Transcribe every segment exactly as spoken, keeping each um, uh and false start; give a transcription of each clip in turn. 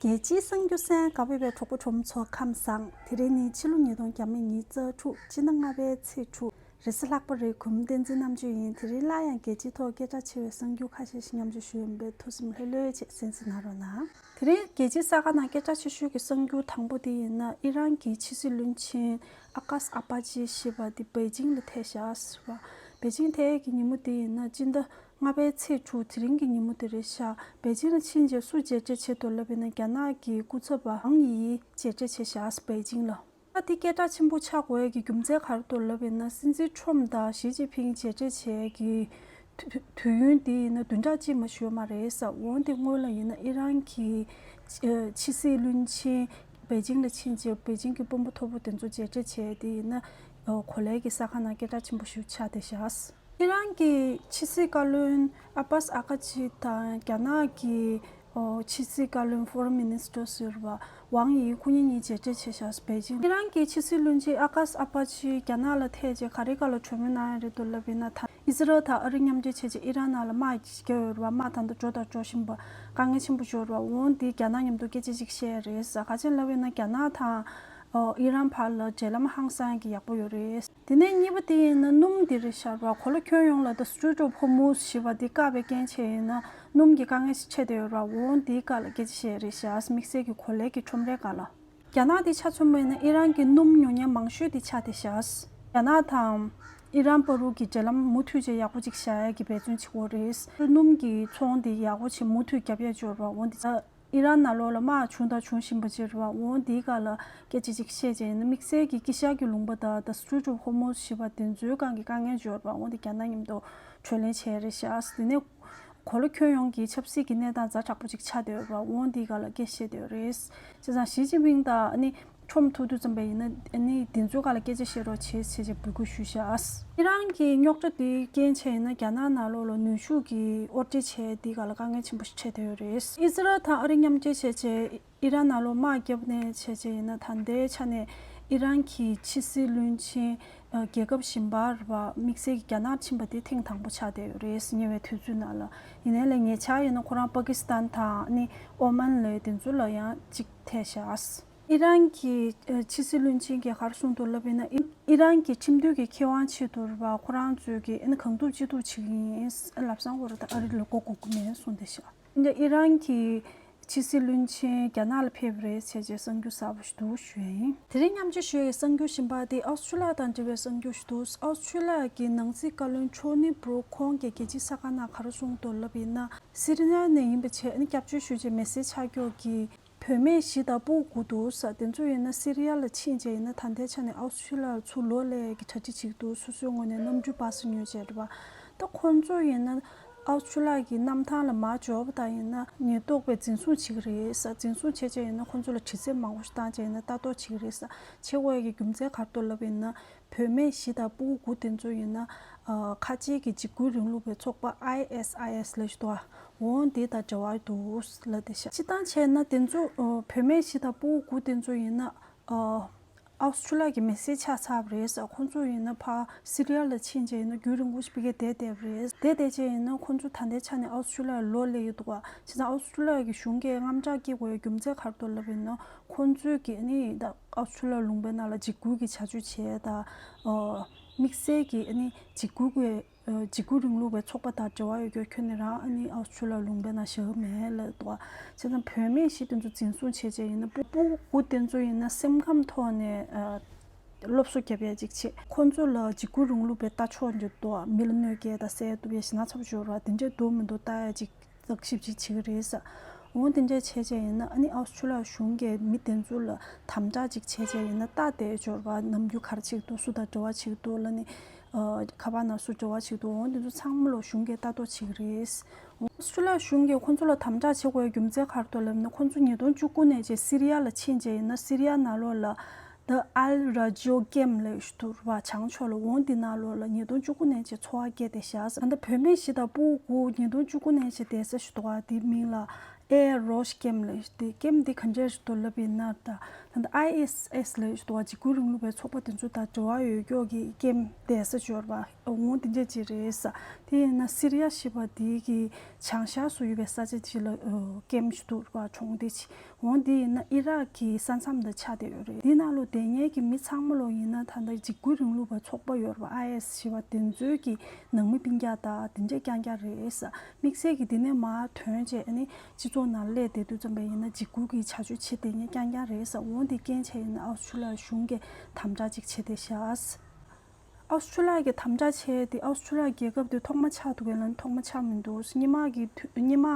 རྒྱལ་སྤྱིའི་གསར་འགྱུར་གསན་ག་བའི་བའི་གྲོགས་པོ་གྲོགས་མོ་ཚོ་ཁམས་བཟང་། དེ་རིང་ནི་ཕྱི་ལོ་ཉིས་སྟོང་ཉི་ཤུ་རྩ་དྲུག་སྤྱི་ཟླ་ལྔ་པའི་ཚེས་དྲུག་རེས་གཟའ་ལྷག་པ་རེད། གུས་མོ་བསྟན་འཛིན་རྣམ་དཔྱོད་ཡིན། དེ་རིང་སླར་ཡང་རྒྱལ་སྤྱིའི་ཐོག་སྐད་གྲགས་ཆེ་བའི་གསར་འགྱུར་ཁ་ཤས་ཤིག་མཉམ་སྤྱོད་ཞུ་ཡོང་བའི་ཐུགས་སེམས་ལྷོད་ལྷོད་བྱས་གསན་གཟིགས་གནང་རོགས་གནང་། དེ་རིང་རྒྱལ་སྤྱིའི་གསར་ཁང་ནང་སྐད་གྲགས་ཆེ་ཤོས་ཀྱི་གསར་འགྱུར་དང་པོ་དེ་ཡིན་ན། ཨི་རན་གྱི་ཕྱི་སྲིད་བློན་ཆེན་ཨ་ཀཱས་ཨ་པ་ཅི་ཞེས་པ་དེ་པེ་ཅིང་ལ་ཐད་བཞག་ཟེར་བ། པེ་ཅིང་ཐད་ཡས་ཀྱི་ཉིན་མོ་དེ་ཡིན་ན་སྤྱི་ཟླ་ལྔ་པའི་ཚེས་དྲུག་དེ་རིང་གི་ཉིན་མོ་དེ་རེད་ཤག་པེ་ཅིང་ལ་ཕྱིན་རྗེས་སུ་མཇལ་འཕྲད་བྱེད་དུ་ལབ་ཡིན་ན། རྒྱ་ནག་གི་སྐུ་ཚབ་པ་ཝང་ཡི་མཇལ་འཕྲད་བྱས་ཤག་པེ་ཅིང་ལ། ཨ་དེ་སྐད་གྲགས་ཆེན་པོ་ཆགས་དགོས་ཡས་ཀྱི་རྒྱུ་མཚན་ག་རེ་འདུག་ལབ་ཡིན་ན། སྲིད་འཛིན་ཁྲོམ་དང་ཞི་ཅིན་ཕིང་མཇལ་འཕྲད་བྱེད་ཡས་ཀྱི་དུས་དུས་ཡུན་དེ་ཡིན་ན་བདུན་ཕྲག་གཅིག་མ་ཞུ་བ་མ་རེད་ཟེར། འོན་ཏེ་སྔོན་ལ་ཡིན་ན་ཨི་རན་གྱི་ཕྱི་སྲིད་བློན་ཆེན་པེ་ཅིང་ལ་ཕྱིན་རྗེས་པེ་ཅིང་གི་དཔོན་པོ་མཐོ་པོ་དེ་ཚོ་མཇལ་འཕྲད་བྱས་དེ་ཡིན་ན་གོ་ལའི་གི་གསར་ཁང་ནང་སྐད་གྲགས་ཆེན་པོ་ཞིག་ཆགས་བསྡད་ཤག་ཨི་རན་གྱི་ཕྱི་སྲིད་བཀའ་བློན་ཨ་པཱས་ཨ་ཀ་ཅི་དང་རྒྱ་ནག་གི་ཕྱི་སྲིད་བཀའ་བློན་Foreign Minister ཟེར་བ་ཝང་ཡི་ཁོ་གཉིས་གཉིས་མཇལ་འཕྲད་བྱས་ཤག་པེ་ཅིང་། ཨི་རན་གྱི་ཕྱི་སྲིད་བློན་ཆེན་ཨ་ཀཱས་ཨ་པ་ཅི་རྒྱ་ནག་ལ་ཐད་རྗེས་ག་རེ་ག་ལ་གྲོས་མོལ་གནང་ཡ་རེད་འདུག་ལབ་ཡིན་ན། ད་ཨི་ཟི་རལ་དང་ཨ་རི་མཉམ་འབྲེལ་བྱས་རྗེས་ཨི་རན་ནང་ལ་དམག་རྒྱག་ཡོད་རེད་བ། དམག་ད་ལྟ་འགྲོ་དང་འགྲོ་བཞིན་པ་དཀའ་ངལ་ཆེན་པོ་ཡོད་རེད་བ། འོན་ཏེ་རྒྱ་ནག་མཉམ་དུ་སྐད་ཆ་ཅིག་བཤད་ཡ་རེད་ཟེར། ག་ཅི་ལབ་ཡིན་ན་རྒྱ་ནག་དང་ཨི་རན་བར་ལ་འབྲེལ་ལམ་ཧང་སང་གི་ཡག་པོ་ཡོད་རེད། དེ་ནས་གཉིས་པ་དེ་ཡིན་ན་སྣུམ་དེ་རེད་ཤག་པ། གོ་ལ་ཁྱོན་ཡོངས་ལ་ད་Strait of Hormuz ཞེས་པ་དེ་བཀག་པའི་རྐྱེན་བྱས་ཡིན་ན་སྣུམ་གྱི་དཀའ་ངལ་ཞིག་འཕྲད་བསྡད་ཡོད་རེད་བ། འོན་དེའི་སྐབས་ལ་སྐད་ཆ་བཤད་རེད་ཤག་དམིགས་བསལ་གྱི་གོ་ལའི་གི་ཁྲོམ་རའི་སྒང་ལ། རྒྱ་ནག་དེ་ཆ་མཚོན་པ་ཡིན་ན་ཨི་རན་གྱི་སྣུམ་ཉོ་མཁན་མང་ཤོས་དེ་ཆགས་བསྡད་ཤག་རྒྱ་ནག་དང་ཨི་རན་བར་དུ་གི་འབྲེལ་ལམ་མུ་མཐུད་བྱས་ཡག་པོ་ཅིག་བཞག་ཡ་གི་འབད་བརྩོན་བྱེད་ཀྱི་ཡོད་རེད། སྣུམ་གྱི་ཚོང་དེ་ཡག་པོ་བྱས་མུ་མཐུད་རྒྱབ་ཡ་ཅིག་ཡོད་རེད་བ། འོན་ཏེ་ཨི་རན་ནང་ལོགས་ལ་དམག་བྱུང་དང་འབྱུང་བཞིན་པ་ཅིག་རེད་བ། འོན་དེའི་སྐབས་ལ་སྐད་ཆ་ཅིག་བཤད་བྱས་ཡིན་ན། དམིགས་བསལ་གྱི་དཀྱིལ་ཤར་གྱི་ལུང་པ་དང་ད་Strait of Hormuz ཞེས་པ་དེ་ཚོའི་སྒང་གི་དཀའ་ངལ་ཅིག་ཡོད་རེད་བ། འོན་ཏེ་རྒྱ་ནག་མཉམ་དུ་གྲོས་གླེང་བྱས་རེད་ཤག་དེ་ནས་གོ་ལ་ཁྱོན་ཡོངས་ཀྱི་ཆབ་སྲིད་ཀྱི་གནས་སྟངས་ཛ་དྲག་པོ་ཅིག་ཆགས་བསྡད་ཡོད་རེད་བ། འོན་དེའི་སྒང་ལ་སྐད་བཤད་བསྡད་ཡོད་རེད། བྱས་ཙང་ཞི་ཅིན་ཕིང་དང་ཨ་ནི་ཁྲོམ་ཐུག་དུས་ཙམ་པ་ཡིན་ན་ཨ་ནི་དེ་ཚོའི་སྒང་ལ་སྐད་ཆ་བཤད་རོགས་བྱེད་ཟེར་བྱས་འབོད་སྐུལ་ཞུས་ཤག་ཨི་རན་གྱི་རྙོག་དྲ་དེའི་རྐྱེན་བྱས་ཡིན་ན་རྒྱ་ནག་ནང་ལོགས་ལ་ནུས་ཤུགས་ཀྱི་དབོར་འདྲེན་བྱས་དེའི་སྒང་ལ་དཀའ་ངལ་ཆེན་པོ་ཞིག་འཕྲད་བསྡད་ཡོད་རེད། ཨི་ཟི་རལ་དང་ཨ་རི་མཉམ་འབྲེལ་བྱས་བྱས་ཨི་རན་ནང་ལོགས་དམག་བརྒྱབ་ནས་བྱས་བྱས་ཡིན་ན་ད་ལྟའི་ཆ་ནས་ཨི་རན་གྱི་ཕྱི་སྲིད་བློན་ཆེན་རྒྱལ་ཁབ་གཞན་པར་བ་དམིགས་བསལ་གྱི་རྒྱ་ནག་ཕྱིན་པ་དེ་ཐེངས་དང་པོ་ཆགས་བསྡད་ཡོད་རེད། ཉེ་བའི་དུས་ཚོད་ནང་ལ་ཡིན་ནའི་ལས་ཉེ་ཆར་ཡིན་ན་ཁོ་རང་པ་ཀི་སི་ཐན་དང་ཨ་ནི་ཨོ་མན་ལ་དེ་ཚོ་ལ་ཡང་གཅིག་ཐད་བཞག་ཨི་རན་གྱི་ཕྱི་སྲིད་བློན་ཆེན་གྱིས་ག་རེ་གསུངས་འདུག་ལབ་ཡིན་ན། ཨི་རན་གྱི་ཁྲིམས་འདུན་གྱི་ཁེ་དབང་ཆེད་དུ་རེད་བ། ཁོ་རང་ཚོས་ཀྱི་ཨ་ནི་གང་ཐུབ་ཅི་ཐུབ་བྱེད་ཀྱི་ཡིན། ལབ་སང་ཁོ་རང་ད་ཨ་རི་ལ་མགོ་སྒུར་གྱི་མེད་གསུངས་བསྡད་ཤག་ཨི་རན་གྱི་ཕྱི་སྲིད་བློན་ཆེན་རྒྱ་ནག་ལ་ཕེབས་རེད་བྱས་རྗེས་གསར་འགྱུར་གསར་པ་ཞིག་འདུག་ཞུ་ཡ་ཡིན། དེ་རིང་མཉམ་སྤྱོད་ཞུ་ཡའི་གསར་འགྱུར་གཞན་པ་དེ་ཨོ་སི་ཁྲུ་ལི་ཡ་དང་འབྲེལ་བའི་གསར་འགྱུར་ཞིག་འདུག་ཨོ་སི་ཁྲུ་ལི་ཡ་གི་ནང་སྲིད་བཀའ་བློན་ཊོ་ནི་སྦྲུག་ཁོང་གིས་རྒྱལ་སྤྱིའི་གསར་ཁང་ནང་ག་རེ་གསུངས་འདུག་ལབ་ཡིན་ན། སི་རི་ཡ་ནས་ཡིན་པ་བྱས་ཨ་ནི་སྐྱབས་བཅོལ་ཞུ་བྱེད་མེ་སྲེག་ཆག་སྐྱོག་གི་བུད་མེད་བཞི་དང་ཕྲུ་གུ་དགུ་འདུག་ས། དེ་ཚོ་ཡིན་ན་སི་རི་ཡ་ལ་ཕྱིན་རྗེས་ཡིན་ན་ད་ལྟའི་ཆ་ནས་ཨོ་སི་ཁྲུ་ལི་ཡ་ལ་ཚུར་ལོག་སླེབས་ཡས་ཀྱི་གྲ་སྒྲིག་བྱེད་ཀྱི་འདུག་སོ་སོའི་ངོས་ནས་གནམ་གྲུའི་པ་སེ་ཉོས་བྱས་རེད་པ། ད་ཁོང་ཚོ་ཡིན་ན་ཨོ་སི་ཁྲུ་ལི་ཡ་གི་གནམ་ཐང་ལ་མར་འབྱོར་བ་དང་ཡིན་ན་ཉེན་རྟོག་པས་འཛིན་བཟུང་བྱེད་ཀྱི་རེད་ས། འཛིན་བཟུང་བྱས་རྗེས་ཡིན་ན་ཁོང་ཚོ་ལ་དྲི་རྩད་མང་པོ་ཞིག་བཏང་རྗེས་ཡིན་ན་ལྟ་རྟོག་བྱེད་ཀྱི་རེད་ས། བྱེད་དགོས་ཡས་ཀྱི་རྒྱུ་མཚན་ག་རེ་འདུག་ལབ་ཡིན་ན། བུད་མེད་བཞི་དང་ཕྲུ་གུ་དགུ་དེ་ཚོ་ཡིན་ན། ཨ་ཁ་ཆེ་གི་འཇིགས་སྐུལ་རིང་ལུགས་པའི་ཚོགས་པ་ཨའི་ཨེས་ཨའི་ཨེས་ལབ་ཞིག་འདུག་ཨ། འོ་འདི་དང་འབྲེལ་བ་འདུག་ལབ་བསྡད་ཤག་སྤྱིར་བཏང་བྱས་ན་དེ་ཚོ་ཨ་བུད་མེད་བཞི་དང་ཕྲུ་གུ་དགུ་དེ་ཚོ་ཡིན་ན། ཨ་ཨོ་སི་ཁྲུ་ལི་ཡ་གི་མི་སེར་ཆགས་ཚར་བ་རེད་ཟེར། ཁོང་ཚོ་ཡིན་ན་ཕར་སི་རི་ཡ་ལ་ཕྱིན་རྗེས་ཡིན་ན་རྒྱུན་རིང་པོ་ཞིག་ཕ་གིར་བསྡད་བསྡད་པ་རེད། བསྡད་བསྡད་རྗེས་ཡིན་ན་ཁོང་ཚོ་ད་ལྟའི་ཆ་ནས་ཨོ་སི་ཁྲུ་ལི་ཡ་ལ་ལོག་སླེབས་ཡོད་འདུག་བ། བྱས་ཙང་ཨོ་སི་ཁྲུ་ལི་ཡ་གི་གཞུང་གིས་དངངས་སྐྲག་སྐྱེ་དགོས་ཡའི་རྒྱུ་མཚན་ག་རེ་འདུག་ལབ་ཡིན་ན། ཁོང་ཚོས་ཀྱི་ཨ་ནི་ད་ཨོ་སི་ཁྲུ་ལི་ཡ་ལུང་པའི་ནང་ལ་འཇིགས་སྐུལ་གྱི་བྱ་སྤྱོད་བྱས་དང་། ཨོ་དམིགས་བསལ་གྱི་ཨ་ནི་འཇིགས་སྐུལ་གྱི་ཨོ་འཇིགས་སྐུལ་རིང་ལུགས་པའི་ཚོགས་པ་དང་འབྲེལ་བ་ཡོད་རྒྱུ་ཁྱོན་ནས་རང་ཨ་ནི་ཨོ་སི་ཁྲུ་ལི་ཡ་ལུང་པའི་ནང་བཞག་གི་མེད་ལབ་འདུག་བ། བྱས་ཙང་བུད་མེད་བཞི་དེ་ཚོ་འཛིན་བཟུང་བྱས་རྗེས་ཡིན་ན་ཕྲུ་གུ་དེ་ཚོ་ཡིན་ན་སེམས་ཁམས་ཐོག་ནས་ཨ། སློབ་གསོ་རྒྱབ་ཡ་ཅིག་བྱེད། ཁོང་ཚོ་ལ་འཇིགས་སྐུལ་རིང་ལུགས་པའི་ལྟ་ཕྱོགས་འདི་འདུག་མི་ལ་གནོད་སྐྱེལ་དང་བསད་གཏུབ་ཡ་ཞེ་དྲག་ཚ་པོ་ཅིག་ཡོད་རེད་བ། དེ་འདྲས་འདུག་མི་འདུག་ལྟ་ཡ་ཅིག་བརྟག་ཞིབ་ཅིག་བྱེད་ཀྱི་རེད་ཟེར། འོ་དེ་འདྲས་བྱས་བྱས་ཡིན་ན་ཨ་ནི་ཨོ་སི་ཁྲུ་ལི་ཡ་གཞུང་གིས་མི་དེ་ཚོ་ལ་དམ་དྲག་ཅིག་བྱས་བྱས་ཡིན་ན་ལྟ་བསྡད་ཡ་ཅིག་ཡོད་རེད་བ། ནམ་རྒྱུན་ག་རེ་བྱེད་ཀྱི་འདུག་སུ་དང་འབྲེལ་བ་བྱེད་ཀྱི་འདུག་ལབ་ནས་ཨ་ཁ་པར་ནང་སུ་འབྲེལ་བ་བྱེད་ཀྱི་འདུག་འོ་དེ་ཚོ་ཚང་མ་ལ་གཞུང་གིས་ལྟ་རྟོག་བྱེད་ཀྱི་རེད། ཨོ་སི་ཁྲུ་ལི་ཡ་གཞུང་གིས་ཁོང་ཚོ་ལ་དམ་དྲག་བྱེད་དགོས་ཡ་རྒྱུ་མཚན་ག་རེ་འདུག་ལབ་ན། ཁོང་ཚོ་ཉིས་སྟོང་བཅུ་དགུ་ནས་བྱས་སི་རི་ཡ་ལ་ཕྱིན་བྱས་ཡིན་ན་སི་རི་ཡ་ནང་ལོགས་ལ་The Al Rajhi Camp ལབ་ཞིག་འདུག་རེད་བ། བྱང་ཕྱོགས་ལ། འོ་འདི་ནང་ལོགས་ལ་ཉིས་སྟོང་བཅུ་དགུ་ནས་བྱས་འཚོ་བ་སྐྱེལ་བསྡད་ཤག་ད་ལྟ་བུད་མེད་བཞི་དང་ཕྲུ་གུ་ཉིས་སྟོང་བཅུ་དགུ་ནས་བྱས་བསྡད་ས་ཞིག་འདུག་བ། དེའི་མིང་ལ་Al Rajhi Camp ལབ་ཞིག་དེ་ཀེམ་དེ་ག་འདྲས་ཞིག་འདུག་ལབ་ཡིན་ན། ད་ད་ལྟ་ཨའི་ཨེས་ཨེས་ལབ་ཞིག་འདུག་བ། འཇིགས་སྐུལ་རིང་ལུགས་པའི་ཚོགས་པ་དེ་ཚོ་དང་འབྲེལ་བ་ཡོད་ཀྱོག་གི་ཀེམ་བསྡད་ས་ཅིག་ཡོད་རེད་བ། འོ་དེ་འདྲས་ཅིག་རེད་ས། དེ་ཡིན་ན་སི་རི་ཡ་ཞེས་པ་དེ་གི་བྱང་ཤར་སུ་ཡོད་པའི་ས་ཆ་ཅིག་ལ་ཨོ་ཀེམ་ཞིག་འདུག་རེད་བ། གྲོང་སྡེ་ཅིག་འོ་འདི་ཡིན་ན་ཨི་རག་གི་ས་མཚམས་དང་ཆགས་བསྡད་ཡོད་རེད། འདི་ནང་ལོ་བསྡད་མཁན་གྱི་མི་ཚང་མ་ལོ་ཡིན་ན་ད་ལྟ་འཇིགས་སྐུལ་རིང་ལུགས་པ་ཚོགས་པ་ཡོད་རེད་པ། ཨའི་ཨེས་ཞེས་པ་དེ་ཚོའི་གི་ནང་མི་སྤུན་ཀྱག་དང་དེ་འདྲས་རྐྱང་རྐྱང་རེད་ཟེར། དམིགས་བསལ་གྱི་འདི་ནས་མར་ཐོན་བྱས་ཨ་ནི་སྤྱི་ཚོགས་ནང་སླེབས་བསྡད་དུས་ཙམ་པ་ཡིན་ན་འཇིགས་སྐུལ་གྱི་བྱ་སྤྱོད་བྱེད་བསྡད་མཁན་རྐྱང་རྐྱང་རེད་ཟེར། འོ་འདི་རྐྱེན་བྱས་ཡིན་ན་ཨོ་སི་ཁྲུ་ལི་ཡ་གཞུང་གིས་དམ་དྲག་ཅིག་བྱས་བསྡད་ཤག་ཨོ་སི་ཁྲུ་ལི་ཡ་གིས་དམ་དྲག་བྱས་ཏེ་ཨོ་སི་ཁྲུ་ལི་ཡ་རྒྱལ་ཁབ་དེ་ཐོག་མ་ཆགས་འདུག་གས་ལ་ཐོག་མ་ཆགས་མི་འདུག་སྔོན་མ་གི་དུས་སྔོན་མ་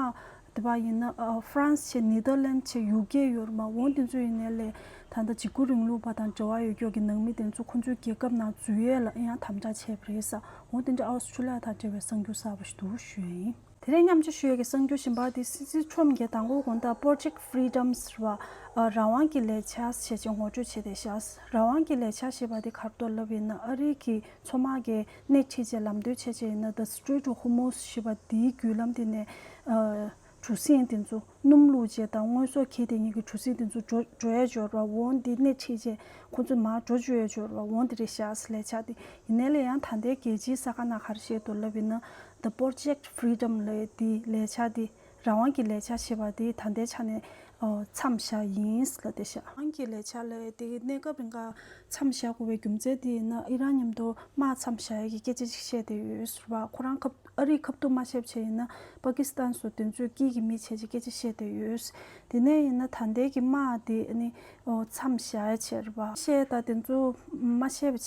དེ་བ་ཡིན་ན་ཨ་ཧྥ་རན་སི་བྱས། ནེ་དར་ལན་བྱས། ཡུ་ཀེ་ཡོད་རེད་མ། འོ་དེ་ཚོ་ཡིན་ནའི་ལས་ད་ལྟ་འཇིགས་སྐུལ་རིང་ལུགས་པ་དང་འབྲེལ་བ་ཡོད་ཀྱོག་གི་ནང་མི་དེ་ཚོ་ཁོ་ཚོའི་རྒྱལ་ཁབ་ནང་འཛུལ་ཡས་ལ་ཡང་དམ་དྲག་བྱས་པ་རེད་ཟེར། འོ་དེ་འདྲ་ཨོ་སི་ཁྲུ་ལི་ཡ་དང་འབྲེལ་བའི་གསར་འགྱུར་གསར་པ་ཞིག་འདུག་ཞུ་ཡ་ཡིན། དེ་རིང་མཉམ་སྤྱོད་ཞུ་ཡས་ཀྱི་གསར་འགྱུར་གཞན་པ་དེ་སྲིད་འཛིན་ཁྲོམ་གྱིས་དང་པོ་དགོང་དག་Project Freedom ཟེར་བ་ཨ་རང་དབང་གི་ལས་འཆར་ཞེས་བྱས་ངོ་སྤྲོད་བྱས་ཏེ་བཞག་རང་དབང་གི་ལས་འཆར་ཞེས་པ་དེ་ག་རེ་འདུག་ལབ་ཡིན་ན་ཨ་རི་གི་མཚོ་དམག་གིས་སྣེ་ཁྲིད་བྱས་ལམ་སྟོན་བྱས་བྱས་ཡིན་ན་The Strait of Hormuz ཞེས་པ་དེའི་བརྒྱུད་ལམ་དེ་ནས་ཨ་གྲུ་གཟིངས་དེ་ཚོ་སྣུམ་བླུགས་བྱས་དང་དངོས་ཟོག་འཁྱེར་བསྡད་མཁན་གྱི་གྲུ་གཟིངས་དེ་ཚོ་འགྲོ་འགྲོ་ཡས་འབྱོར་བ་འོ་འདི་སྣེ་ཁྲིད་བྱས་ཁོ་ཚོ་མར་འགྲོ་བཅུག་ཡས་འབྱོར་བ་འོ་འདི་རེད་བཞག་ཟེར་ལས་འཆར་དེ་ཡིན་ནའི་ལས་ཡང་ད་ལྟའི་རྒྱལ་སྤྱིའི་གསར་ཁང་ནང་ག་རེ་བཤད་འདུག་ལབ་ཡིན་ན། The Project Freedom ལབ་དེ་ལས་འཆར་དེ་རང་དབང་གི་ལས་འཆར་ཞེས་པ་དེ་ད་ལྟའི་ཆ་ནས་ཨོ་མཚམས་བཞག་ཡིན་ལབ་བསྡད་ཤག་རང་དབང་གི་ལས་འཆར་ལབ་དེ་གནས་སྐབས་རིང་ག་མཚམས་བཞག་དགོས་པའི་རྒྱུ་མཚན་དེ་ཡིན་ན་ཨི་རན་མཉམ་དུ་དམག་མཚམས་བཞག་ཡས་ཀྱི་སྐད་ཆ་ཅིག་བཤད་བསྡད་ཡོད་ཟེར་བ། ཁོ་རང་ཁ་ཨ་རིའི་ཁ་ཐུག་མ་བཤད་བྱས་ཡིན་ན་པ་ཀི་སི་ཐན་སོགས་དེ་ཚོས་དཀྱིལ་གྱི་མི་བྱས་བྱས་སྐད་ཆ་བཤད་བསྡད་ཡོད། དེ་ནས་ཡིན་ན་ད་ལྟའི་གི་དམག་དེ་ནི་ཨོ་མཚམས་བཞག་ཡས་བྱས་རེད་བ། བཤད་ད་དེ་ཚོ་མ་བཤད་པ་བྱས་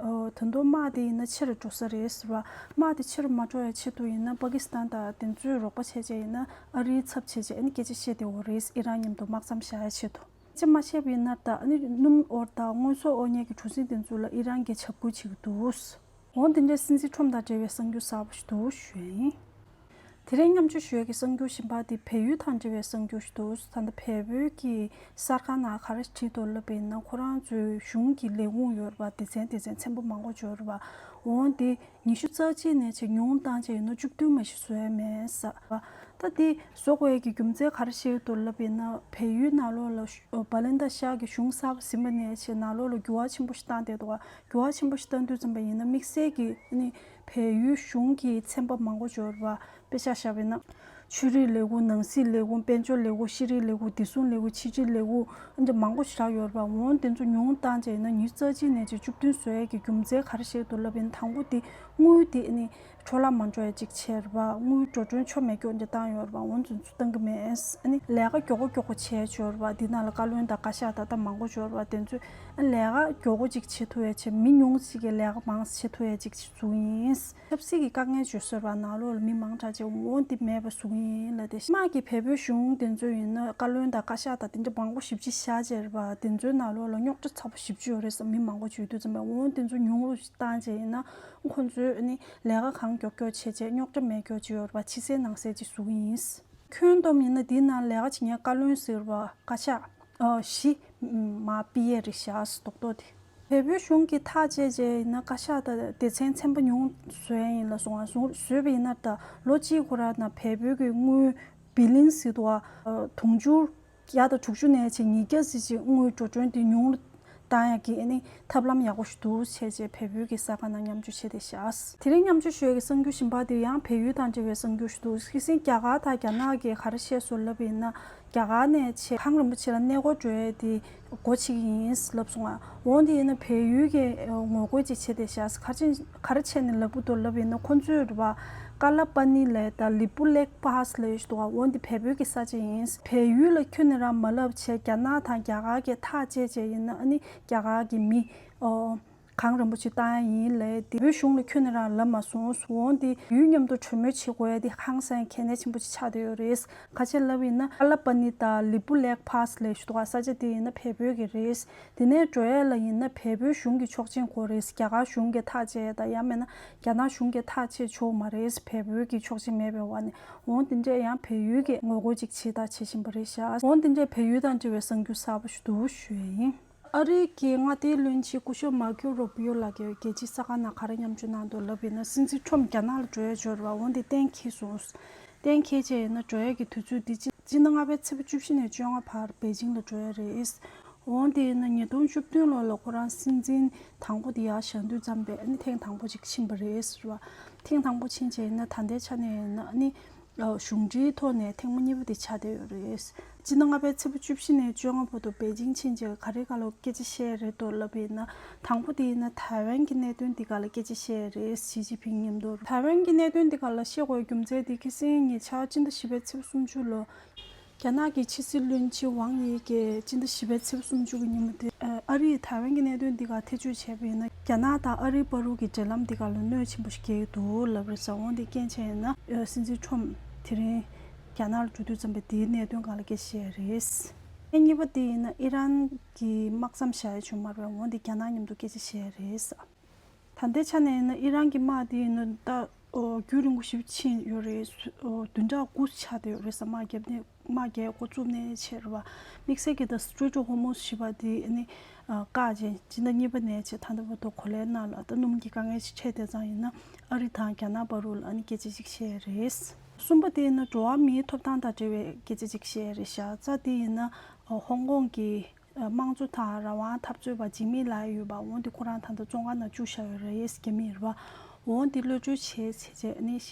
ཨོ་ད་དུང་དམག་དེ་ཡིན་ན་ཕྱིར་འགྲོ་ས་རེད་ཟེར་བ། དམག་དེ་ཕྱིར་མ་འགྲོ་ཡ་ཆེད་དུ་ཡིན་ན་པ་ཀི་སི་ཐན་དང་དེ་ཚོས་རོགས་པ་བྱས་བྱས་ཡིན་ན་ཨ་རིའི་ཚབ་བྱས་བྱས་ཨ་ནི་སྐད་ཆ་བཤད་བསྡད་ཡོད་རེད། ཨི་རན་མཉམ་དུ་དམག་མཚམས་བཞག་ཡ་ཆེད་དུ། སྐད་ཆ་མ་བཤད་པ་ཡིན་ན་ད་ཨ་ནི་སྣུམ་དབོར་དང་དངོས་ཟོག་དབོར་མཁན་གྱི་གྲུ་གཟིངས་དེ་ཚོ་ལ་ཨི་རན་གྱིས་འཇབ་རྒོལ་བྱེད་ཀྱི་འདུག་འོ་དེ་འདྲའི་སྲིད་འཛིན་ཁྲོམ་དང་འབྲེལ་བའི་གསར་འགྱུར་གསར་པ་ཞིག་འདུག་ཞུ་ཡ་ཡིན། དེ་རིང་མཉམ་སྤྱོད་ཞུ་ཡ་གི་གསར་འགྱུར་གཞན་པ་དེ་བལ་ཡུལ་དང་འབྲེལ་བའི་གསར་འགྱུར་ཞིག་འདུག་ད་ལྟ་བལ་པོའི་གི་གསར་ཁང་ནང་ག་རེ་བྲིས་འདུག་ལབ་པ་ཡིན་ན་ཁོ་རང་ཚོའི་གཞུང་གི་ལས་ཁུངས་ཡོད་རེད་པ། སྡེ་ཚན་སྡེ་ཚན་ཚན་པ་མང་པོ་ཡོད་རེད་པ། འོ་དེ་ཉི་ཤུ་རྩ་གཅིག་ནས་བྱས་ཉུང་བཏང་བྱས་ཡིན་ན་བཅུ་བདུན་མ་གཞི་བཟོ་ཡ་མེད་ཟེར་བ། ད་དེ་བཟོ་དགོས་ཡ་གི་རྒྱུ་མཚན་ག་རེ་བཤད་འདུག་ལབ་པ་ཡིན་ན་བལ་ཡུལ་ནང་ལོགས་ལ་ཤུ་བ་ལན་ད་ཤར་གྱི་གཞུང་གསར་པ་ཟིན་པ་ནས་བྱས་ནང་ལོགས་ལ་འགྱུར་བ་ཆེན་པོ་ཞིག་བཏང་བསྡད་འདུག་བ། འགྱུར་བ་ཆེན་པོ་ཞིག་བཏང་དུས་ཙམ་པ་ཡིན་ན་དམིགས་བསལ་གྱི་ནི་བལ་ཡུལ་གཞུང་གི་ཚན་པ་མང་པོ་ཡོད་རེད་བ། དཔེ་ཆ་བཞག་པ་ཡིན་ན། ཆོས་རིག་ལས་ཁུངས། ནང་སྲིད་ལས་ཁུངས། དཔལ་འབྱོར་ལས་ཁུངས། ཤེས་རིག་ལས་ཁུངས། བདེ་སྲུང་ལས་ཁུངས། ཕྱི་དྲིལ་ལས་ཁུངས། འདི་མང་པོ་ཞེ་དྲག་ཡོད་རེད་པ། འོ་དེ་ཚོ་ཉུང་བཏང་བྱས་ཡིན་ན་ཉི་ཤུ་རྩ་གཅིག་ནས་བྱས་བཅུ་བདུན་བཟོ་ཡས་ཀྱི་རྒྱུ་མཚན་ག་རེ་བཤད་འདུག་ལབ་ཡིན་ན་དང་པོ་དེ་དངུལ་དེ་ནི་འཕྲོ་བརླག་མ་འགྲོ་ཡ་ཅིག་བྱས་རེད་པ། དངུལ་འགྲོ་གྲོན་ཆོ་མེད་སྐྱོ་འདི་བཏང་ཡོད་རེད་པ། འོ་དེ་ཚོ་བཏང་གི་མེད། ཨ་ནི་ལས་ཀ་མགྱོགས་པོ་མགྱོགས་པོ་བྱས་ཡོད་རེད་པ། འདི་ནང་ལ་བཀའ་བློན་དང་བཀའ་ཤག་ད་ལྟ་མང་པོ་ཡོད་རེད་པ། དེ་ཚོས་ཨ་ལས་ཀ་མགྱོགས་པོ་ཅིག་བྱེད་ཐུབ་ཡ་བྱས། མི་ཉུང་ཅིག་གིས་ལས་ཀ་མང་བྱེད་ཐུབ་ཡ་ཅིག་བཟོ་གི་ཡིན། ཆབ་སྲིད་ཀྱི་དཀའ་ངལ་བརྗོད་སྲོལ་བ་ནང་ལོགས་ལ་མི་མང་དྲག་ཅིག་འོང་དེ་མེད་པ་བཟོ་གི་ཡིན་ལབ་དེ། དམག་གི་བལ་པོའི་གཞུང་དེ་ཚོ་ཡིན་ན་བཀའ་བློན་དང་བཀའ་ཤག་དང་དེ་འདྲ་མང་པོ་ཞེ་པོ་ཅིག་བཞག་བྱས་རེད་པ། དེ་ཚོའི་ནང་ལོགས་ལ་རྙོག་དྲ་ཚ་པོ་ཞེ་པོ་ཅིག་ཡོད་རེད་བསམ། མི་མང་པོ་ཅིག་ཡོད་དུས་ཙམ་པ་འོང་དེ་ཚོ་ཉུང་རུ་བཏང་བྱས་ཡིན་ན་ཁོང་ཚོས་ནི་ལས་ཀ་གང་མགྱོགས་མགྱོགས་བྱས་བྱས་རྙོག་དྲ་མེད་མགྱོགས་ཅིག་ཡོད་རེད་པ། ཕྱི་གསལ་ནང་གསལ་ཅིག་བཟོ་གི་ཡིན། ཁྱོན་བསྡོམས་ཡིན་ན་དེའི་ནང་ལས་ཀ་བྱེད་མཁན་བཀའ་བློན་ཟེར་བ་བཀའ་ཤག་ཨ་བཞི་མར་ཕུད་ཡས་རེད་བཞག་རྡོག་རྡོག་དེ། བལ་པོའི་གཞུང་གིས་ཐག་བཅད་བྱས་ཡིན་ན་བཀའ་ཤག་དང་སྡེ་ཚན་ཚན་པ་ཉུང་བཟོ་ཡ་ཡིན་ལབ་སོང་ང་། བཟོ་བཟོས་པ་ཡིན་ན་ད་ལོ་གཅིག་ཁོ་རང་ནང་བལ་པོའི་གི་དངུལ་བི་ལིན་ཟེར་འདུག་བ། དུང་ཕྱུར་བརྒྱ་དང་དྲུག་ཅུ་ནས་བྱས་ཉིས་བརྒྱ་ཙམ་ཅིག་དངུལ་འགྲོ་གྲོན་དེ་ཉུང་རུ་བཏང་ཡ་གི་ཨ་ནི་ཐབས་ལམ་ཡག་པོ་ཞིག་འདུག་བྱས་བྱས་བལ་པོའི་གི་གསར་ཁང་ནང་མཉམ་སྤྱོད་བྱས་ཏེ་བཞག་དེ་རིང་མཉམ་སྤྱོད་ཞུ་ཡ་གི་གསར་འགྱུར་གཞན་པ་དེ་ཡང་བལ་ཡུལ་དང་འབྲེལ་བའི་གསར་འགྱུར་ཞིག་འདུག་ཁ་སང་རྒྱ་གར་དང་རྒྱ་ནག་གིས་ག་རེ་བཤད་སོང་ལབ་པ་ཡིན་ན། རྒྱ་གར་ནས་བྱས་གངས་རིན་པོ་ཆེ་ལ་གནས་སྐོར་འགྲོ་ཡས་དེ་སྒོ་ཕྱེ་གི་ཡིན་ལབ་སོང་ང་། འོན་ཏེ་ཡིན་ན་བལ་ཡུལ་གྱིས་ངོ་རྒོལ་ཅིག་བྱས་ཏེ་བཞག་ག་རེ་བྱས་ག་རེ་བྱས་ནས་ལབ་ཀྱི་འདུག་ལབ་ཡིན་ན། ཁོ་ཚོས་རེད་པ། ཀ་ལ་པ་ནི་ལབ་ཡས་དང་ལི་པུ་ལེག་པཱ་སི་ལབ་ཡས་ཞིག་འདུག་ག་འོན་ཏེ་བལ་པོའི་གི་ས་ཆ་ཡིན། བལ་ཡུལ་ལ་ཁྱོན་ནས་རང་མ་ལབ་བྱས་རྒྱ་ནག་དང་རྒྱ་གར་གྱིས་ཐག་བཅད་བྱས་ཡིན་ན་ཨ་ནི་རྒྱ་གར་གྱི་མི་ཨོ། གངས་རིན་པོ་ཆེ་བཏང་ཡ་ཡིན་ལབ་དེ་བོད་གཞུང་ལ་ཁྱོན་ནས་རང་ལབ་མ་སོང་། འོན་ཏེ་ཡུལ་མཉམ་དུ་གྲོས་མོལ་བྱེད་དགོས་ཡ་དེ་ཧང་སང་གལ་གནད་ཆེན་པོ་ཅིག་ཆགས་བསྡད་ཡོད་རེད། ག་རེ་ལབ་ཡིན་ན་ཀ་ལ་པ་ནི་དང་ལི་པུ་ལེག་པཱ་སི་ལབ་ཞིག་འདུག་ག་ས་ཆ་དེ་ཡིན་ན་བལ་པོའི་གི་རེད། དེ་ནས་འགྲོ་ཡ་ལ་ཡིན་ན་བལ་པོའི་གཞུང་གི་ཆོག་མཆན་དགོས་རེད། རྒྱ་གར་གཞུང་གི་ཐག་བཅད་ཡ་དང་ཡང་མིན་ན་རྒྱ་ནག་གཞུང་གི་ཐག་བཅད་ཆོག་མ་རེད། བལ་པོའི་གི་ཆོག་མཆན་མེད་པའི་འོག་ནས། འོན་དེ་འདྲས་ཡང་བལ་ཡུལ་གྱིས་ངོ་རྒོལ་ཅིག་བྱེད་དང་བྱེད་བཞིན་པ་རེད་ཤག་འོན་དེ་འདྲས་བལ་ཡུལ་དང་འབྲེལ་བའི་གསར་འགྱུར་གསར་པ་ཞིག་འདུག་ཞུ་ཡ་ཡིན། ཨ་རིའི་གི་མངའ་སྡེའི་བློན་ཆེན་སྐུ་ཞབས་མར་ཁེའུ་རུ་བི་ཡོ་ལགས་ཀྱིས་རྒྱལ་སྤྱིའི་གསར་ཁང་ནང་ག་རེ་མཉམ་སྤྱོད་གནང་འདུག་ལབ་ཡིན་ན། སྲིད་འཛིན་ཁྲོམ་རྒྱ་ནག་ལ་འགྲོ་ཡ་འབྱོར་བ་འོན་ཏེ་གཏན་འཁེལ་སོང་། གཏན་འཁེལ་བྱས་ཡིན་ན་འགྲོ་ཡ་གི་དུས་ཚོད་འདི་སྤྱི་སྤྱི་ཟླ་ལྔ་པའི་ཚེས་པ་བཅུ་བཞི་ནས་བཅོ་ལྔ་བར་པེ་ཅིང་ལ་འགྲོ་ཡ་རེད། འོན་ཏེ་ཡིན་ན་ཉིས་སྟོང་བཅུ་བདུན་ལོ་ལ་ཁོ་རང་སྲིད་འཛིན་དང་པོ་དེ་ཡར་བཞེངས་དུས་ཙམ་པས་ཨ་ནི་ཐེངས་དང་པོ་ཅིག་ཕྱིན་པ་རེད་ཟེར་བ། ཐེངས་དང་པོ་ཕྱིན་བྱས་ཡིན་ན་ད་ལྟའི་ཆ་ནས་ཡིན་ན་ཨ་ནི། གཞུང་འབྲེལ་ཐོག་ནས་ཐེངས་མ་གཉིས་པ་དེ་ཆགས་བསྡད་ཡོད་རེད། སྤྱི་ཟླ་ལྔ་པའི་ཚེས་པ་བཅུ་བཞི་ནས་བཅོ་ལྔ་བར་དུ་པེ་ཅིང་ཕྱིན་རྗེས་ག་རེ་ག་ལ་སྐད་ཆ་བཤད་རེད་འདུག་ལབ་པ་ཡིན་ན། དང་པོ་དེ་ཡིན་ན་ཐའེ་ཝན་གྱི་གནད་དོན་འདི་ག་ལ་སྐད་ཆ་བཤད་རེད། ཞི་ཅིན་ཕིང་མཉམ་དུ་ཐའེ་ཝན་གྱི་གནད་དོན་འདི་ག་ལ་བཤད་དགོས་རྒྱུ་མཚན་དེ་ཁ་སང་ཉེ་ཆར་སྤྱི་ཟླ་བཞི་པའི་ཚེས་པ་སུམ་ཅུ་ལོ། རྒྱ་ནག་གི་ཕྱི་སྲིད་བློན་ཆེན་ཝང་ཡི་གིས་སྤྱི་ཟླ་བཞི་པའི་ཚེས་པ་སུམ་ཅུ་གི་ཉིན་མོ་དེ་ཨ་རིས་ཐའེ་ཝན་གྱི་གནད་དོན་འདི་ག་ཐེ་བྱུས་བྱས་པ་ཡིན་ན། རྒྱ་ནག་དང་ཨ་རིའི་བར་དུ་གི་འབྲེལ་ལམ་འདི་ག་ལ་གནོད་ཆེན་པོ་ཞིག་སྐྱེལ་གྱི་འདུག་ལབ་རེད་ཟེར། འོན་ཏེ་རྐྱེན་བྱས་ཡིན་ན་སྲིད་འཛིན་ཁྲོམ་དེ་རིང་རྒྱ་ནག་ལ་འགྲོ་དུས་ཙམ་པ་དེའི་གནད་དོན་སྒང་ལ་སྐད་ཆ་བཤད་རེད། ཨ་གཉིས་པ་དེ་ཡིན་ན་ཨི་རན་གྱི་དམག་མཚམས་བཞག་ཡ་བྱུང་མ་རེད། འོན་ཏེ་རྒྱ་ནག་མཉམ་དུ་སྐད་ཆ་བཤད་རེད། ད་ལྟའི་ཆ་ནས་ཡིན་ན་ཨི་རན་གྱི་དམག་དེ་ཡིན་ན་ད་རྒྱུན་རིང་པོ་ཞིག་ཕྱིན་ཡོད་རེད། བདུན་ཕྲག་དགུ་ཆགས་བསྡད་ཡོད་རེད་ཟེར། དམག་རྒྱག་ནས་དམག་རྒྱག་འགོ་བཙུགས་ནས་བྱས་རེད་བ། དམིགས་བསལ་གྱི་ད་Strait of Hormuz ཞེས་པ་དེ་ཨ་ནི་བཀག་བྱས། སྤྱི་ཟླ་གཉིས་པ་ནས་བྱས་ད་ལྟ་བར་དུ་གོ་ལའི་ནང་ལ་ད་སྣུམ་གྱི་དཀའ་ངལ་ཞིག་འཕྲད་བསྡད་ཙང་ཡིན་ན་ཨ་རི་དང་རྒྱ་ནག་བར་དུ་ལ་ཨ་ནི་སྐད་ཆ་ཞིག་བཤད་རེད། གསུམ་པ་དེ་ཡིན་ན་འགྲོ་བ་མིའི་ཐོབ་ཐང་དང་འབྲེལ་བའི་སྐད་ཆ་ཞིག་བཤད་རེད་ཤག་རྩ་དེ་ཡིན་ན་ཧོང་ཀོང་གི་དམངས་གཙོ་དང་རང་དབང་འཐབ་རྩོད་པ་ཇིམ་མི་ལའེ་ཡོད་པ། འོན་ཏེ་ཁོ་རང་ད་ལྟ་བཙོན་ཁང་ནང་བཅུག་བཞག་ཡོད་རེད། རྒྱ་མི་རེད་པ། འོན་ཏེ་གློད་བཀྲོལ་བྱས་བྱས་བྱས་ནས་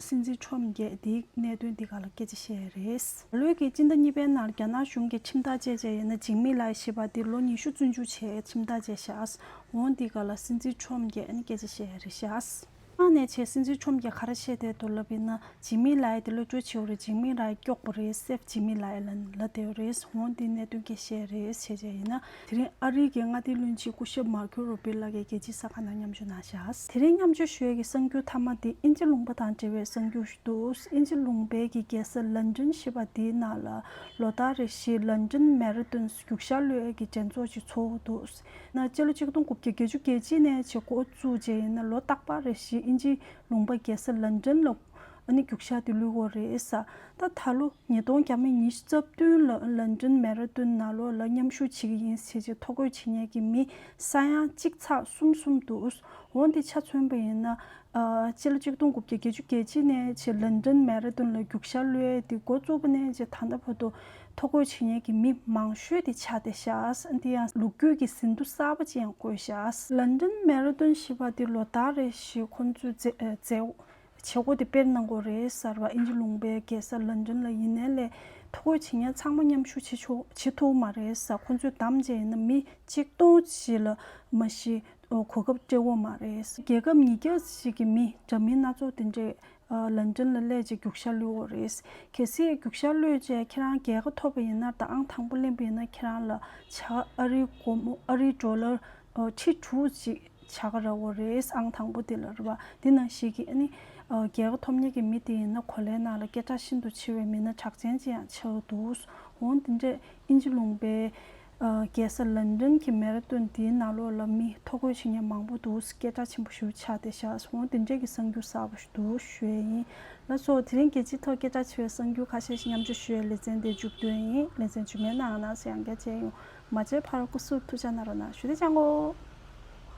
སྲིད་འཛིན་ཁྲོམ་གྱིས་དེའི་གནད་དོན་འདི་ག་ལ་སྐད་ཆ་བཤད་རེད། ད་ལོའི་གི་སྤྱི་ཟླ་གཉིས་པའི་ནང་རྒྱ་ནག་གཞུང་གིས་ཁྲིམས་ཐག་བཅད་བྱས་ཡིན་ན་ཇིམ་མི་ལའེ་ཞེས་པ་འདི་ལོ་ཉི་ཤུ་བཙོན་འཇུག་བྱས་ཁྲིམས་ཐག་བཅད་བཞག་འོན་ཏེ་ག་ལ་སྲིད་འཛིན་ཁྲོམ་གྱིས་ཨ་ནི་སྐད་ཆ་བཤད་རེད་ཤག་ཨ་ནས་བྱས་སྲིད་འཛིན་ཁྲོམ་གྱིས་ག་རེ་བཤད་བསྡད་འདུག་ལབ་ཡིན་ན། ཇིམ་མི་ལའེ་དེ་གློད་བཀྲོལ་བྱེད་དགོས་རེད། ཇིམ་མི་ལའེ་སྐྱོབ་དགོས་རེད། Save Jimmy Lai ལབ་བསྡད་ཡོད་རེད། འོན་ཏེ་གནད་དོན་སྐད་ཆ་བཤད་རེད། བྱས་བྱས་ཡིན་ན་དེ་རིང་ཨ་རི་གི་མངའ་སྡེའི་བློན་ཆེན་སྐུ་ཞབས་མར་ཁོ་རུ་བྷི་ལགས་ཀྱིས་རྒྱལ་སྤྱིའི་གསར་ཁང་ནང་མཉམ་ཞུགས་གནང་བཞག་དེ་རིང་མཉམ་ཞུགས་ཞུ་ཡས་ཀྱི་གསར་འགྱུར་མཐའ་མ་དེ་དབྱིན་ཇི་ལུང་པ་དང་འབྲེལ་བའི་གསར་འགྱུར་ཞིག་འདུག་དབྱིན་ཇི་ལུང་པའི་གི་རྒྱལ་ས་ལན་ཀྲན་ཞེས་པ་དེའི་ནང་ལ་ལོ་ལྟར་རེ་བཞིན་ལན་ཀྲན་མེ་ར་ཐོན་རྒྱུག་ཤར་གློད་ཡས་ཀྱི་འགྲན་ཚོགས་ཅིག་ཚོགས་འདུག་ན་སྤྱི་ལོ་ཆིག་སྟོང་དགུ་བརྒྱ་བརྒྱད་ཅུ་གྱ་གཅིག་ནས་བྱས་འགོ་བཙུགས་བྱས་ཡིན་ན་ལོ་རྟག་པར་རེ་བཞིན་དབྱིན་ཇི་ལུང་པ་རྒྱལ་ས་ལན་ཀྲན་ལ་ཨ་ནི་རྒྱུག་ཤར་དེ་གློད་ཀྱི་ཡོད་རེད་ཟེར། ད་ད་ལོ་ཉིས་སྟོང་ཉི་ཤུ་རྩ་བདུན་ལ་ལན་ཀྲན་མེ་ར་ཐོན་ནང་ལོགས་ལ་མཉམ་ཞུགས་བྱེད་ཀྱི་ཡིན་ཟེར་བྱས་ཐོ་འགོད་བྱེད་མཁན་གྱི་མི་ས་ཡ་གཅིག་ཚེག་གསུམ་གསུམ་འདུག་འོན་ཏེ་ཆ་མཚོན་པ་ཡིན་ན། ཨ་སྤྱི་ལོ་ཆིག་སྟོང་དགུ་བརྒྱ་བརྒྱད་ཅུ་གྱ་གཅིག་ནས་བྱས་ལན་ཀྲན་མེ་ར་ཐོན་ལ་རྒྱུག་ཤར་གློད་ཡས་དེ་འགོ་བཙུགས་པ་ནས་བྱས་ད་ལྟ་བར་དུ་ཐོ་འགོད་བྱེད་མཁན་གྱི་མི་མང་ཤོས་དེ་ཆགས་བསྡད་ཤག་དེ་ཡང་ལོ་རྒྱུས་ཀྱི་ཟིན་ཐོ་གསར་པ་ཅིག་ཡང་བཀོད་ཤག་ལན་ཀྲན་མེ་ར་ཐོན་ཞེས་པ་དེ་ལོ་ལྟར་རེ་བཞིན་ཁོང་ཚོས་མཛད་མཛད་བྱེད་སྒོ་དེ་སྤེལ་གནང་གི་ཡོད་རེད་ཟེར་བ། དབྱིན་ཇི་ལུང་པའི་རྒྱལ་ས་ལན་ཀྲན་ལ་ཡིན་ནའི་ལས་ཐོ་འགོད་བྱེད་མཁན་ཚང་མ་མཉམ་ཞུགས་བྱེད་ཆོག་བྱེད་ཐུབ་མ་རེད་ཟེར། ཁོང་ཚོས་བདམས་བྱས་ཡིན་ན་མི་གཅིག་སྟོང་ཞིག་ལ་མ་གཞི་གོ་སྐབས་སྤྲད་ཡོད་མ་རེད། རྒྱལ་ཁབ་ཉིས་བརྒྱ་ཞིག་གི་མི་འདྲ་མིན་སྣ་ཚོགས་དེ་འདྲས་ལན་ཀྲན་ལ་སླེབས་བྱས་རྒྱུག་ཤར་གློད་ཡོད་རེད། གལ་སྲིད་རྒྱུག་ཤར་གློད་བྱས་ཁྱེད་རང་རྒྱལ་ཁ་ཐོབ་པ་ཡིན་ན། ད་ཨང་དང་པོ་ལེན་པ་ཡིན་ན་ཁྱེད་རང་ལ་བྱ་ཨ་རིའི་སྒོར་མོ་ཨ་རིའི་ཌོ་ལར་ཁྲི་དྲུག་ཅིག་བྱ་དགའ་རག་གི་ཡོད་རེད། ཨང་དང་པོ་དེ་ལ་རེད་བ། དེ་ནང་བཞིན་གྱི་ཨ་ནི་རྒྱལ་ཁ་ཐོབ་མཁན་གྱི་མི་དེ་ཡིན་ན་གོ་ལའི་ནང་ལ་སྐད་གྲགས་ཤིན་ཏུ་ཆེ་བའི་མི་སྣ་གྲགས་ཅན་ཅིག་ཡང་ཆགས་འདུག་འོན་ཏེ་འདྲས་དབྱིན་ཇི་ལུང་པའི་རྒྱལ་ས་ལན་ཀྲན་གྱི་མེ་ར་ཐོན་དེའི་ནང་ལོགས་ལ་མི་ཐོ་འགོད་བྱེད་མཁན་མང་པོ་འདུག་སྐད་གྲགས་ཆེན་པོ་ཞིག་ཆགས་བསྡད་ཤག་འོན་ཏེ་འདྲས་ཀྱི་གསར་འགྱུར་གསར་པ་ཞིག་འདུག་ཞུ་ཡས་ཡིན། ལགས་སོ། དེ་རིང་རྒྱལ་སྤྱིའི་ཐོག་སྐད་གྲགས་ཆེ་བའི་གསར་འགྱུར་ཁ་ཤས་ཤིག་མཉམ་སྤྱོད་ཞུ་ཡས་ལེ་ཚན་དེ་མཇུག་བསྡུ་ཡས་ཡིན། ལེ་ཚན་རྗེས་མའི་ནང་ང་རྣམ་ཚོ་ཡང་བསྐྱར་མཇལ་ཡོང་། མ་མཇལ་བར་སྐུ་གཟུགས་ཐུགས་ཅག་གནང་རོགས་གནང་ཞུ། དེ་ཅང་གོ།